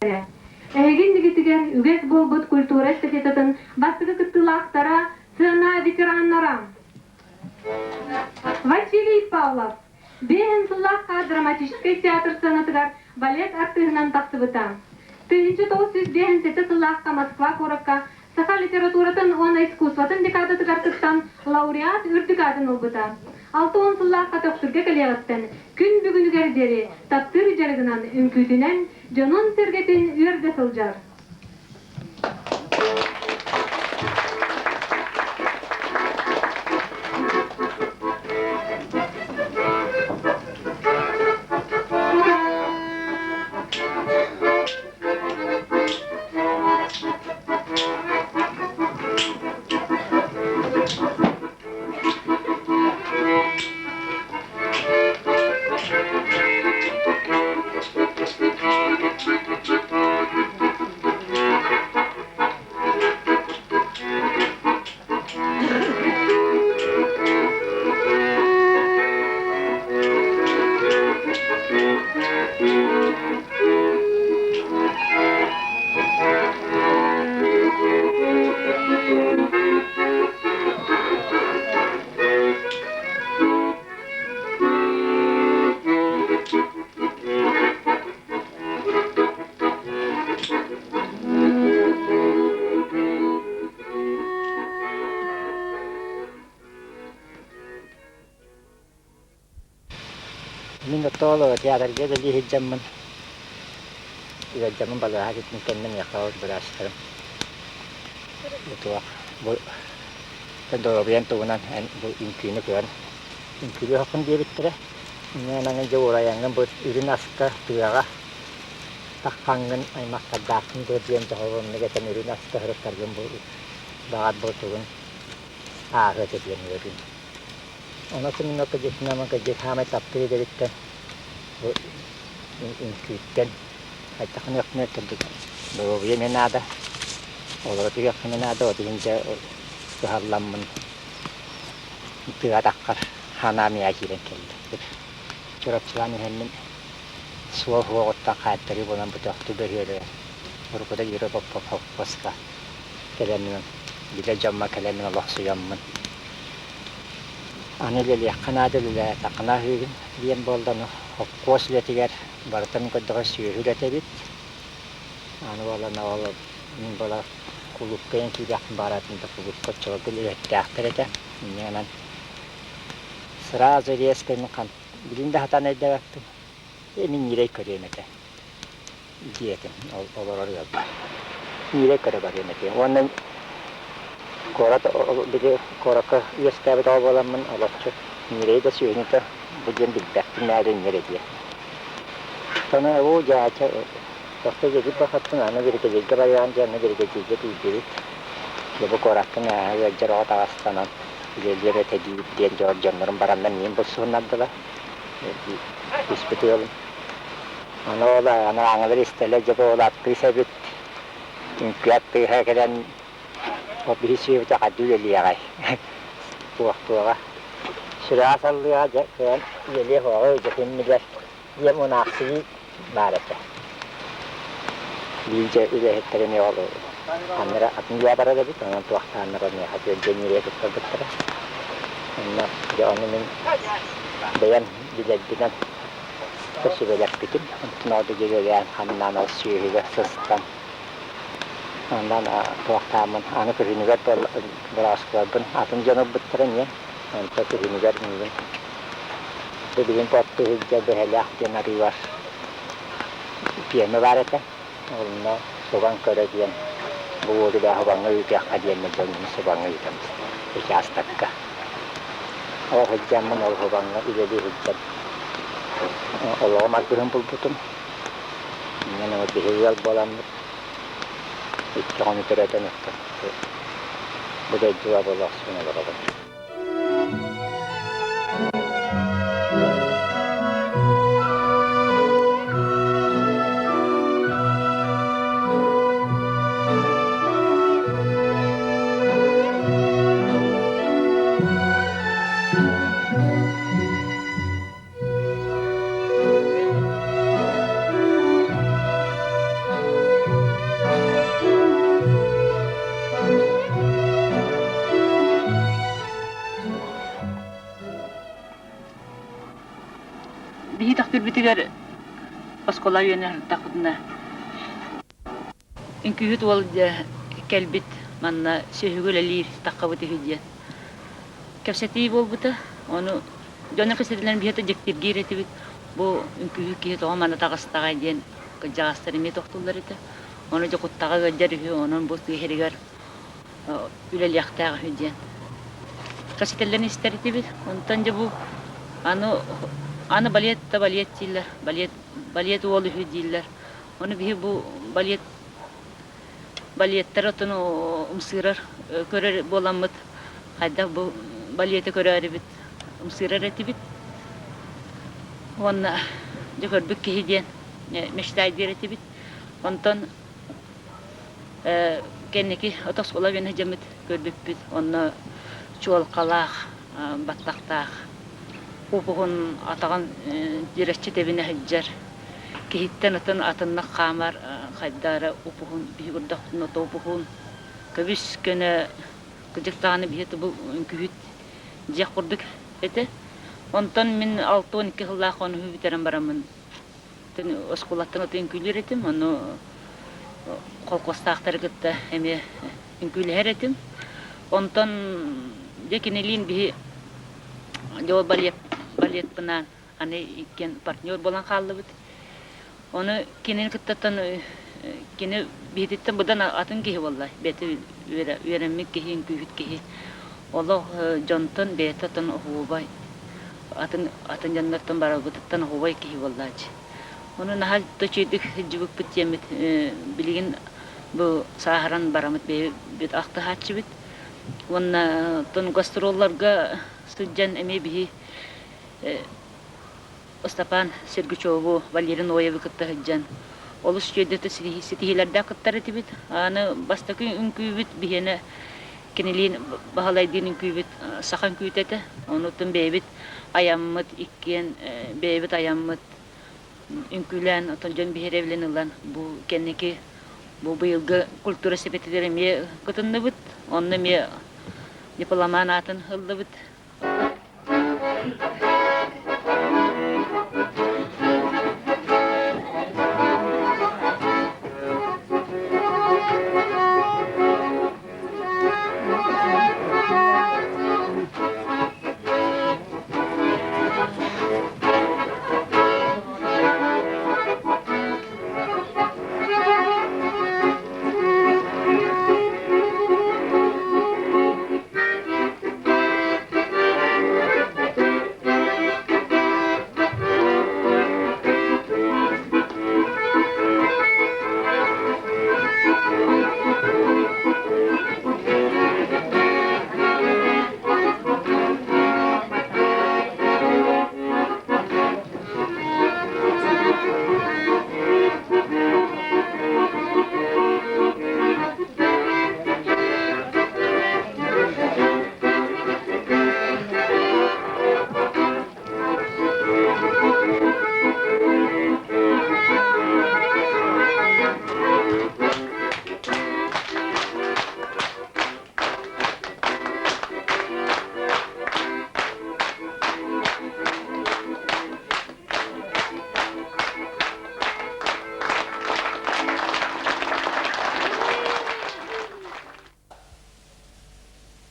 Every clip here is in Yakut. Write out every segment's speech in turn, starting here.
Эһиги иннигитигэр үгэс буолбут культура эстафетатын бастакы кыттыылаахтара, сыана ветераннара Василий Павлов биэһин сыллаахха драматическай театр сыанатыгар балет артыыһынан тахсыбыта. 1957 сыллаахха Москва куоракка саха литературатын уонна искусствотын декадатыгар кыттан лауреат үрдүк аатын ылбыта. 60 сыллаахха Төхтүргэ кэлиэҕиттэн күн бүгүнүгэр диэри таптыыр дьарыгынан, үҥкүүтүнэн дьонун-сэргэтин үөрдэ сылдьар. Мин оттооло театрга үлэлии сылдьаммын, ыалдьаммын балыыһа киттин кэннэ миэхэ быраастарым бу бу доруобуйаҥ туһунан эн бу үҥкүүнү көрөн үҥкүүлүөххүн диэбиттэрэ. Инньэ дьэ уурайаҥҥын бу үрүҥ аска тыаҕа таххаҥҥын аймахтардааххын дуо диэн дьоһуннук этэн үрүҥ аска сырыттаргын бу баҕар бу тугун ааһыа этэ диэн үөрүүм. Онон минутка дьиэтинэн кырдьык саамай таптыыр идэбиттэн бу үҥкүүттэн хайдах гыныахпыный кырдьык доруобуйа эмиэ наада, олоро түһүөххэ эмиэ наада, от иһин дьэ кыһалламмын тыа атаххар ханаам ийэ киирэн кэллэ. Чурапчылаан иһэммин суол суоҕуттан хаайтарыы буолан бу Төхтүр бөһүөлэгэр уруккута Юрий Попов холкуоска кэлэммин билэ дьоммор кэлэммин олохсуйаммын аны үлэлиэххэ наада үлэлээтэххинэ аһыыгын диэн буолла ону холкуос үлэтигэр барытын көрдөҕө сүөһү үлэтэ эбит аны буолан ол мин буола кулуупка иһэн киириэхпин баҕараатым да кулуупка оччолорго үлэһиттээхтэр этэ инньэ гынан сразу резко мин билин да сатаан өйдөөбөппүн мин ньирэй көрүөм этэ диэтим ол олорор ыалбар ньирэй көрө барыам этэ уонна куорат били куоракка үөскээбит оҕо буоламмын олоччу ньирэй да сүөһүнү да бу диэн билбэппин мээрэ ньирэ диэн Ону уу дьаача тохто дьэдьик бахаттын аны биригэдьииргэ барыаҕын дьэ аны биригэдьииргэ тиийдибит дьэ бу куоракка мээһэ ыалдьар оҕо таҕастанан үлэлиэм этэ диибит диэн дьоннорум бараннар миин булсуһуннардылар түспүт ыалым Аны ол аны ааҥылар истэллэр дьэ бу ол аттыыс эбит үҥкүү аттыыһа кэлэн ол биһи сүөбүтэ хадыы үлэлиэҕэй туохтуоҕа сүрэҕэ саллыаҕа дьэ кыайан үлэлиэх оҕо дьэ билэр диэн мунаахсыйыы баар этэ биир дьэ үлэһиттэр эмиэ ол ханна атын үлэ барар эбит онон туохтааннар миэхэ түөрдүөн ньирэйэ туттарбыттара онно дьэ ону мин бэйэм билэрбинэн Сүбэлэппитим. Онтон ол дьүөрэлээн хамнаан ол сүөһүгэ сыстан онон туохтааммын аны күһүнүгэр бырааскыларбын атын дьон ылбыттара эмиэ. Онто күһүнүгэр миигин билигин оттуу сылдьар Бэһэлээх диэн арыылар пиэрмэ баар этэ. Онно субан көрө диэн бу уолу бээ субаҥҥа ыытыахха диэннэр дьоннорун субаҥҥа ыытан учаастакка. Ол сылдьаммын ол субаҥҥа үлэлии сылдьан Олоҕум аргыһын булбутум. Инньэ биһи ыал буоламмыт икки оҕону төрөтөн оттон бу дойдуга буолуохсун олоробун. Биһитигэр оскуола үөнэ сырыттахпытына үҥкүүһүт уол дьэ кэлбит манна сүөһүгэ үлэлиир таххабыт үһү диэн кэпсэтии буолбута. Ону дьоно кэпсэтилэрин биһиэхэ дьиктиргиир этибит. Бу үҥкүүһүт киһи тоҕо манна таҕыстаҕай диэн кырдьаҕастар эмиэ тохтууллар этэ. Ону дьэ куттаҕа ыалдьар үһү, онон бу тыа иһэригэр үлэлиэхтээх үһү диэн кэпсэтэллэрин истэр этибит. Онтон дьэ бу аны аны балет да балет дииллэр, балет балет уол үһү дииллэр. Ону биһи бу балет балеттар отун ымсыырар көрөр буоламмыт хайдах бу балеты көрөөрүбүт ымсыырар этибит. Уонна дьэ көрбүт киһи диэн мечтайдыыр этибит. Онтон кэнники оскуола үөнэ дьэммит көрбүппүт. Онно чуолкалаах, баттахтаах, уп-уһун атаҕын дьирэччи тэбинэ сылдьар, киһиттэн атын атыннык хаамар хайда эрэ уп-уһун биһи көрдөхпүтүнэ уп-уһун, көбүс-көнө, кырдьык даҕаны биһи бу үҥкүүһүт дьиэх курдук этэ. Онтон мин 62 сыллаах хонуһу бүтэрэн бараммын оскуолаттан аты үҥкүүлүүр этим, ону холкуостаахтары кытта эмиэ үҥкүүлэһэр этим. Онтон дьэ кинилиин биһи дьэ ол балет балетпынаан аны иккиэн партнер буолан хааллыбыт. Ону кинини кыттаттан кини биһититтэн быдан атын киһи буолла. Бэйэтэ үөрэммит киһи, үҥкүүһүт киһи. Олох дьонтон бэйэтэ атын оһуобай атын атын дьоннортон барылбытыттан оһуобай киһи буоллааччы. Ону наһаа да үчүгэйдик сылдьыбыппыт диэммит билигин бу сааһыран бараммыт бэйэбит ахтыһааччыбыт. Уонна оттон гастролларга сылдьан эмиэ биһи Ыстапаан Сергучеву, Валерий Ноевы кытта сылдьан олус үчүгэйдик ситиһиилэрдээх кыттар этибит. Аны бастакы үҥкүүбүт биһиэнэ кинилиин Баһылайдыын үҥкүүбүт саха үҥкүүтэ этэ. Онуттан бэйэбит айаммыт иккиэн бэйэбит айаммыт үҥкүүлээн оттон дьон биһирэбилин ылан бу кэнники бу быйылгы культура сэбиэтигэр эмиэ кытынныбыт. Онно эмиэ дипломан аатын ыллыбыт.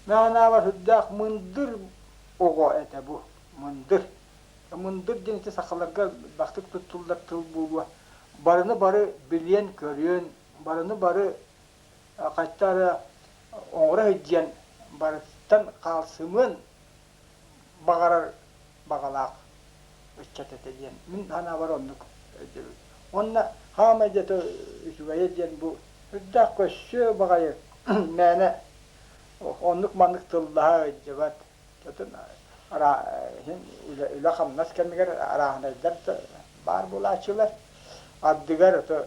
Наанааба сүрдээх мындыр оҕо этэ бу, мындыр. Мындыр диэн ити сахаларга элбэхтик туттуллар тыл буолуо. Барыны бары билиэн-көрүөн, барыны бары хайта эрэ оҥоро сылдьыан, барыттан хаалсымыан баҕарар баҕалаах ыччат этэ диэн мин санаабар оннук өйдөбүл. Уонна хаамай дьэ үчүгэйэ диэн бу үрдээх көссүө баҕайы мээнэ оннук-маннык тыллаһа сылдьыбат. Үлэ-хамнас кэмигэр арааһынайдар баар буолааччылар. Ардыгар ото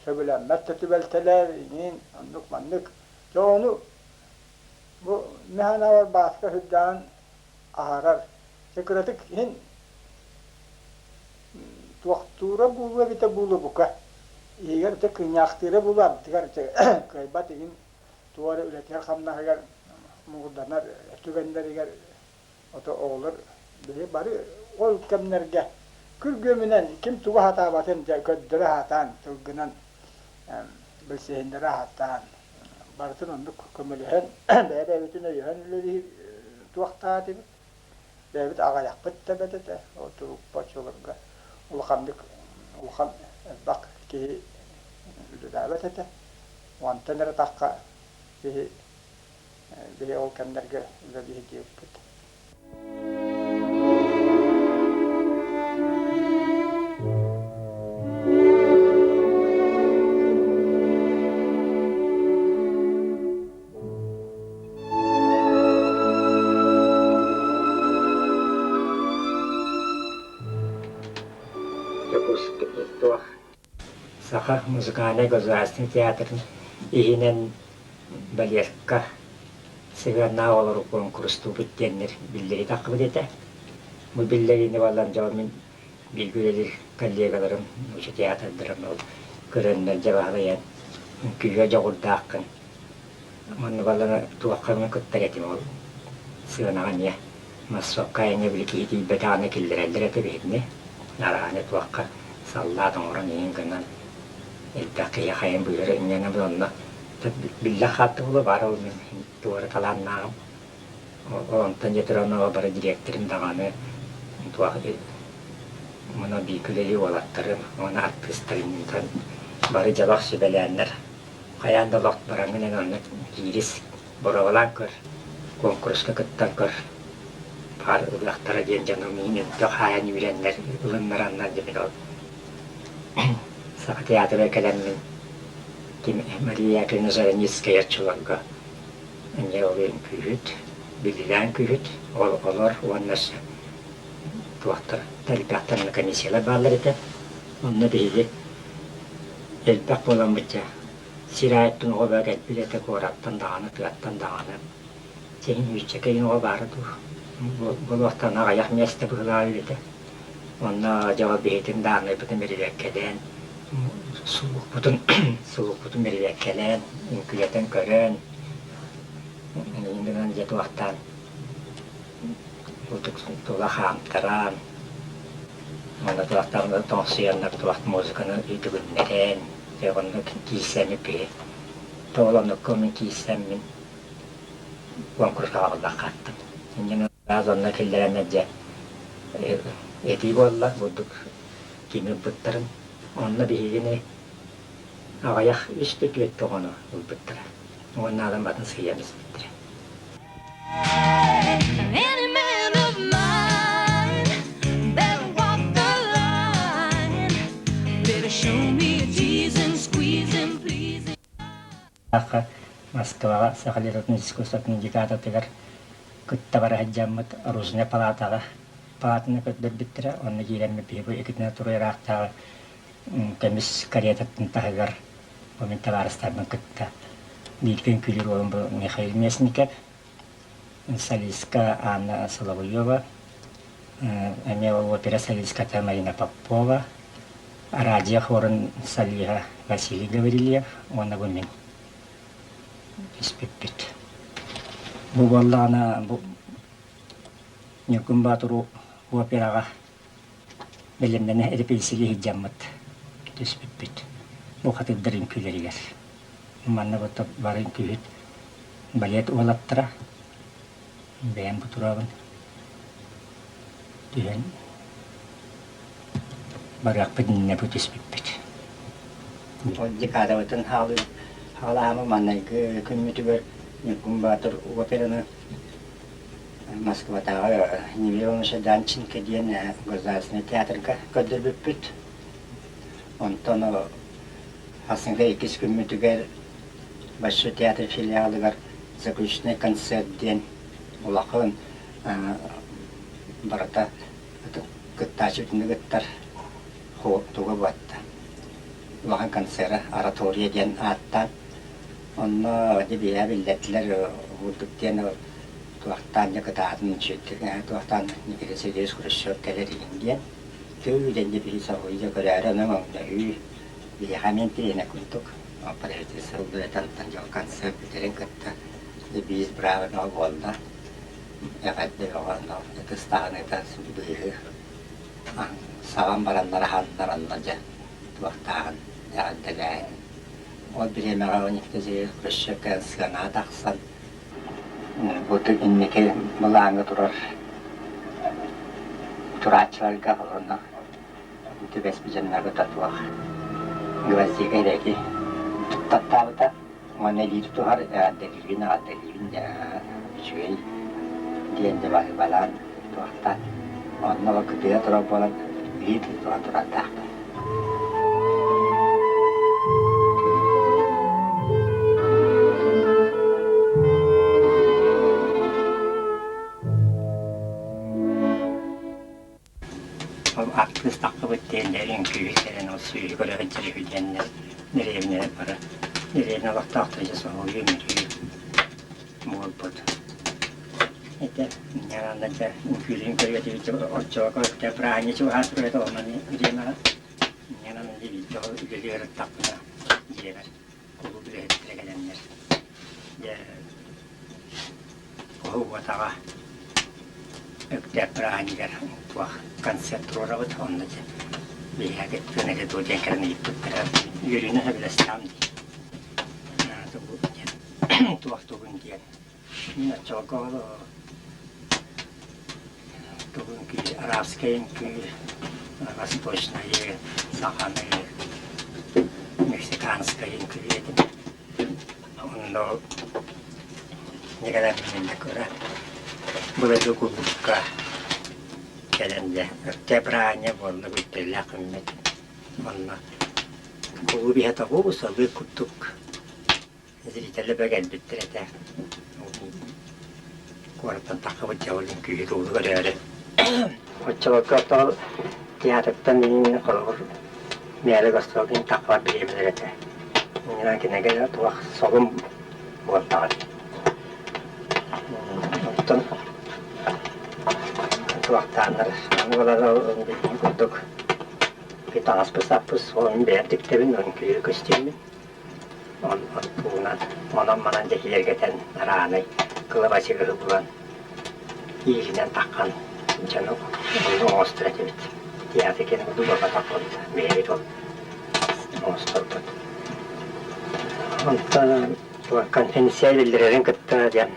сөбүлэммэт да түбэлтэлэр, иҥин оннук-маннык. Дьэ ону бу мин санаабар Бааска сүрдээҕин аһарар. Дьэ кыратык иһин туохтуура буолуо эбитэ буолуо бука. Иһигэр ити кыынньаахтыыра буолуо ардыгар кыайбат иһин туох эрэ үлэтигэр-хамнаһыгар муҥурданар түгэннэригэр ото оҕолор били бары ол кэмнэргэ Күргүөмүнэн ким тугу сатаабатын дьэ көрдөрө сатаан, тылгынан билсиһиннэрэ сатаан, барытын оннук көмөлөһөн, бэйэ-бэйэбитин өйөһөн үлэлиир туохтаах этибит. Бэйэбит аҕыйахпыт да бэрт этэ, ол турукка оччолорго улаханнык улахан элбэх киһи үлэлээбэт этэ. Онтон эрэ тахха биһи биһи ол кэмнэргэ үлэлиир диэбиппит. Саха музыкальнай государственнай театрын иһинэн балетка сыһыаннаах олору куонкурустуубут диэннэр биллэрии таххыбыт этэ. Бу биллэриини баллан дьон мин бииргэ үлэлиир коллегаларым, нуучча театрдарым ол көрөннөр дьэ баһылайан үҥкүүгэ дьоҕурдааххын Манна балары туохха эмэ кыттар этим ол сыанаҕа эмиэ массовка айаҥҥа били киһи тиийбэтэҕинэ киллэрэллэр этэ биһигини арааны туохха саллаат оҥорон иһин гынан элбэх киһи хайан быыһыра инньэнэ онно биллэ хаатты буолуо баар ол мин туора талааннааҕым онтон дьэ туран бары дириэктэрим даҕаны туох муна бииргэ үлэлии уолаттарым уонна артыыстарым бары дьабах сүбэлээннэр Хайаан да олох бараҥҥын эн онно киирис, боруобалаан көр, куонкуруска кыттан көр, баар ылыахтара диэн дьонум миигин өттө хаайан үүрэннэр, ылыннараннар дьэ ол Саха театрыгар кэлэммин ким Мария Яковлевна Зарницкая оччолорго эмиэ ол үҥкүүһүт, биллилээн үҥкүүһүт, ол олор уонна туохтар элбэхтэр комиссиялар бааллар этэ. Онно биһиги Элбэх буоламмыт дьэ, сир аайыттан оҕо бөҕө кэлбит этэ, куораттан даҕаны, тыаттан даҕаны. Син үүччэкэйин оҕо баара дуу, буолуохтан аҕыйах миэстэ быһыылаах этэ. Онно дьэ ол биһитин дааннайбытын бирибиэккэлээн, сулукпутун сулукпутун бирибиэккэлээн, үҥкүүлэтэн көрөн, эҥин гынан дьэ туохтаан тула хаамтаран, Уонна туохтан тоҥсуйаннар туох музыканы үтүгүннэрэн, дьэ оннук киирсэммит киһи. Тоҕо оннукка мин киирсэммин куонкуруска аҕаллах хааттым. Инньэ газ онно киллэрэннэр дьэ этии буолла бурдук кими ылбыттарын. Онно биһигини аҕыйах үс да түөрт оҕону ылбыттара. Уонна атын батын сыыйан испиттэрэ. Москваҕа Саха литературнай искусствотын декадатыгар кытта бара сылдьаммыт Оружейнай палатаҕа палатаны көрдөрбүттэрэ. Онно киирэммит биһиги икитинэ туруйараахтааҕы көмүс каретатын таһыгар бу мин табаарыстарбын кытта бииргэ үҥкүүлүүр уолум бу Михаил Местников, солистка Анна Соловьева, эмиэ ол опера солистката Марина Попова, радио хорун солиһа Василий Гаврильев уонна бу мин түспүппүт. Бу буоллаҕына бу Ньургун Боотур операҕа бэлэмнэнэ эрэпиэссийэлии сылдьаммыт түспүппүт. Бу хатырдар үҥкүүлэригэр. Манна бары үҥкүүһүт балет уолаттара бэйэм бу тураабын түһэн барыахпыт иннинэ бу түспүппүт. Ол декадабытын хаалаамы маҥнайгы күммүтүгэр Ньургун Баатыр операны Москватааҕы Невилович Данченко диэн государственнай театрга көрдөрбүппүт. Онтон Хасыҥка иккис күммүтүгэр Большой театр филиалыгар заключительный концерт диэн улахан барыта кыттааччы бүтүннүү кыттар туга буотта. Улахан концера оратория диэн ааттаан онно дебиһэ биллэрдилэр курдук диэн туохтаан дьэ кытаатын үчүгэйдик туохтаан Никита Сергеевич Хрущев кэлэр игин диэн түү дэнди биһи соһуйа көрөөрү онон өҥнөһүү биһиэхэ эмиэ интэриэһинэй курдук правительство сылдьытантан дьол концерт бүтэрин кытта биис браво бөҕө буолла эҕэрдэ бөҕө ытыс таһыныыта быыһы. Саҕан бараннар аһаннар онно дьэ туохтааҕын эҕэрдэлээһин. Ол бириэмэҕэ Никита Сергеевич Хрущев кэлэн сыанаҕа тахсан бу инники былааҥҥа турар турааччыларга онно түбэспит дьоннорго туох гвоздика эрэки туттаттаабыта уонна илии тутуһар эҕэрдэлиибин эҕэрдэлиибин үчүгэй диэн дьэ баһыыбалаан туохтаан онно кытыйа турар буолан илии тутуһан турардаахпын. Ол артыыс тахсыбыт диэннэр үҥкүүһүт кэлэн ол сүүһү көрө сылдьар үһү диэннэр дэриэбинэ бары дэриэбинэ олохтоохторо дьэ соһуйуу мүрүү буолбут. Ити инньэ дьэ үҥкүүлүүн көрүө оччолорго бырааһынньык чугаһаан турар этэ онон бириэмэҕэ инньэ биирдэ ол үлэлии ырыттахпына дьиэбэр кулууп үлэһиттэрэ кэлэннэр дьэ Уһугуотаҕа Өктөөп бырааһынньыгар туох концерт туруорабыт, онно дьэ биһиэхэ кыттыан этэ дуо диэн кэлэн ыйыппыттара. Үөрүүнү сөбүлэстэҕим дии. Тугу диэн туох тугун диэн. Мин оччолорго ол тугун үҥкүү, арабскай үҥкүү, восточнайы, саханы, мексиканскай үҥкүү этим. Онно Николай кыра былыргы кулуупка кэлэн дьэ Өктөөп буолла бүттэллээх күммүт. Онно кулууп иһэ тоҕус салыы курдук зрителэ бөҕө кэлбиттэр этэ. Куораттан таххыбыт дьэ ол үҥкүүһүт уулу көрөөрү. Оччолорго оттон театртан мин холобур мээлэ гастролун таххыбар бириэмэлэр этэ. Иннинэн кинигэ туох солум буоллаҕа. Оттон туохтааннар аны балары билбит курдук таҥаспыс-саппыс ол бэйэм тиктэбин, үҥкүүрү көстүүммүн. Онтуунан онон-манан дьэһиэргэтэн араанай кылабачыгыһы булан ииһинэн таххан дьону онно оҥостор этибит. Театр кэнэ курдук буолбатахпыт, бэйэбит ол оҥосторбут. Онтон конференция биллэрэрин кытта диэн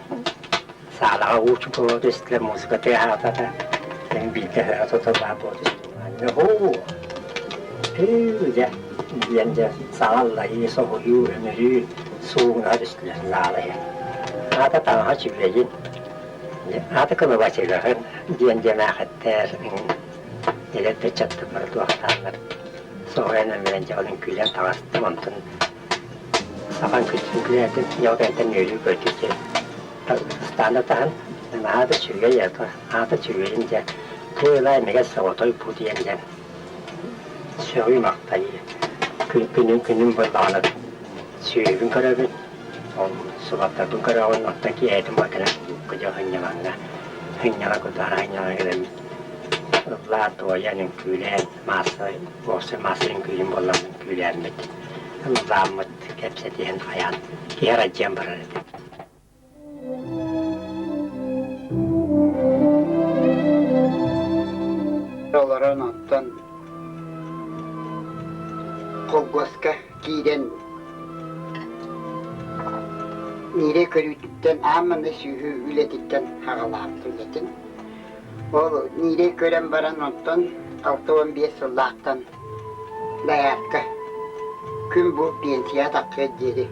саалаҕа уу чугула түстүлэр, музыка тыаһаата, мин биирдэ ыһыаҕа тутуллаах буола түстүм. Хуу, дьэ, диэн дьэ саҥа аллайыы, соһуйуу, өмүрүү суугунаһа түстүлэр саала иһэ. Аата таҥаһа үчүгэйин, аата кылабачыгаһын диэн дьэмээхэттэр, эдэр ыччаттар бары туохтааннар соһуйан өмүрэн дьэ ол үҥкүүлээн таҕыстым, онтон сахан үҥкүүлээтим, дьэ ол кэнниттэн үөрүү көрдүү дьэ ыстаана таһан наһаа да үчүгэй аата үчүгэйин дьэ туой эмэгэс соҕотой бу диэн дьэ сөҕүү-махтайыы күнүн күнүн буоллаҕына сүөһүбүн көрөбүн ол субаттарбын көрөҕүн оттон киэһэтин кэлэн кулуупка дьэ сынньалаҥҥа сынньала кутаара сынньалаҥ кэлэммит ыллаан туойан үҥкүүлээн маасса уопсай маасса үҥкүүтүн буоллар үҥкүүлээммит ыллааммыт кэпсэтиһэн хайаан киһи аралдьыйан барар этэ. Олорон онтон холкуоска киирэн Миирэ көрүүтүттэн аан маҥнай сүөһү үлэтиттэн аҕалаабыт үлэтин. Ол Миирэ көрөн баран онтон 65 сыллаахтан доярка күн бу пенсия таххыар диэри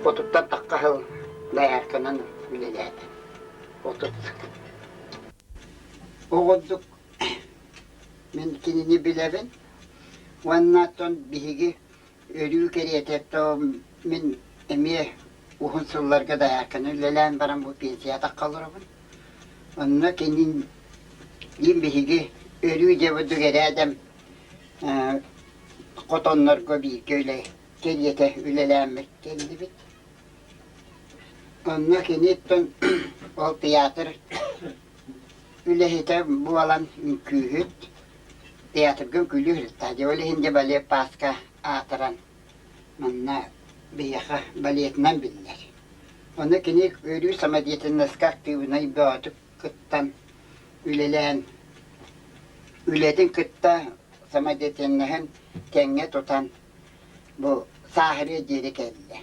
отуттан тахха сыл доярканан үлэлээтэ. 30 сыл. Оҕурдук мин кинини билэбин уонна оттон биһиги өрүү кэриэтэ мин эмиэ уһун сылларга доярканы үлэлээн баран бу пенсия тахха олоробун. Онно кинин биһиги өрүү дьэ эрээдэм хотоннорго бииргэ үлэ кэриэтэ үлэлээммит кэллибит. Онно киниттэн ол театр үлэһитэ буолан үҥкүүһүт, театрга үҥкүүлүү сырытта. Дьэ ол иһин дьэ балет Пааска аатыран манна биһиэхэ балетынан биллэр. Ону кини өрүү самодеятельноска актыыбынай бөҕөтүк кыттан үлэлээн. Үлэтин кытта самодеятельноһын тэҥҥэ тутан бу сааһырыа диэри кэллэ.